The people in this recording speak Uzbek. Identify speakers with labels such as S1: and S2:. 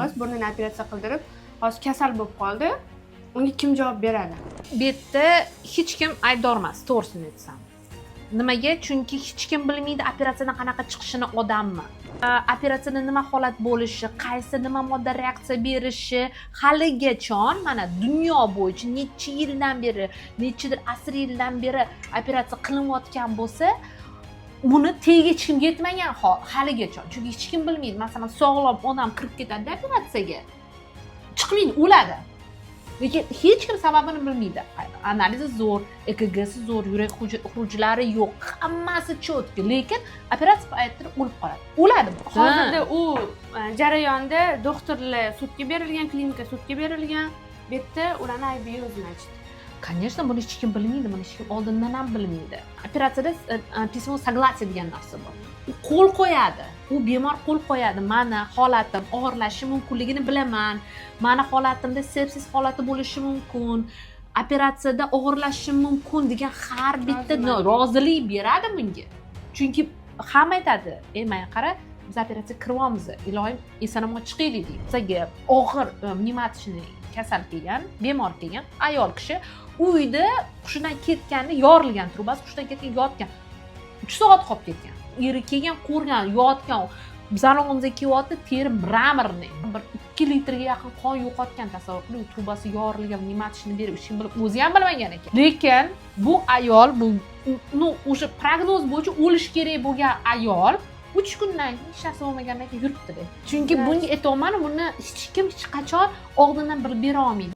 S1: Qiz burnini operatsiya qildirib, hozir kasal bo'lib qoldi. Unga kim javob beradi?
S2: Bu yerda hech kim aybdor emas, to'g'risini aytsam. Nimaga? Chunki hech kim bilmaydi operatsiyadan qanaqa chiqishini odamni. Operatsiyada nima holat bo'lishi, qaysi nima modda reaksiya berishi haligachon mana dunyo bo'yicha necha yildan beri, nechadir asr yildan beri operatsiya qilinayotgan bo'lsa, buni tagiga hech kim yetmagan haligacha. Chunki hech kim bilmaydi. Masalan, sog'lom odam kirib ketadida operatsiyaga, chiqmaydi, o'ladi, lekin hech kim sababini bilmaydi. Analizi zo'r, ЭКГ si zo'r, yurak xurujlari yo'q, hammasi четкий, lekin operatsiya paytida o'lib qoladi, o'ladi.
S1: Hozirda u jarayonda doktorlar sudga berilgan, klinika sudga berilgan. Bu yerda ularni aybi yo'q, значит.
S2: Конечно, buni hech kim bilmaydi, buni hech kim oldindan ham bilmaydi. Operatsiyada письмо согласие degan narsa bor. U qo'l qo'yadi, u bemor qo'l qo'yadi: mani holatim og'irlashishi mumkinligini bilaman, mani holatimda sepsis holati bo'lishi mumkin, operatsiyada og'irlashishi mumkin degan har bitta
S1: Roziman.
S2: Rozilik beradi bunga. Chunki hamma aytadi: "Ey, manga qara, biz operatsiyaga kiryapmiz, iloyim eson omon chiqaylik", deydi. Bizaga og'ir внематочный kasal kelgan, bemor kelgan, ayol kishi, uyda hushidan ketganda yorilgan trubasi, hushidan ketgan, yotgan, 3 soat qolib ketgan. Eri kelgan, ko'rgan, yotgan. Bizani oldimizga kelyapti, teri мраморный, 1-2 litrga yaqin qon yo'qotgan. Tasavvur qiling, trubasi yorilgan, внематочный berib, hech kim bilib, o'zi ham bilmagan ekan. Lekin bu ayol, bu, ну, уже prognoz bo'yicha o'lishi kerak bo'lgan ayol 3 kundan keyin hech narsa bo'lmagandan keyin yuribdida. Chunki bunga aytyapmanu, buni hech kim hech qachon oldindan bilib bera olmaydi.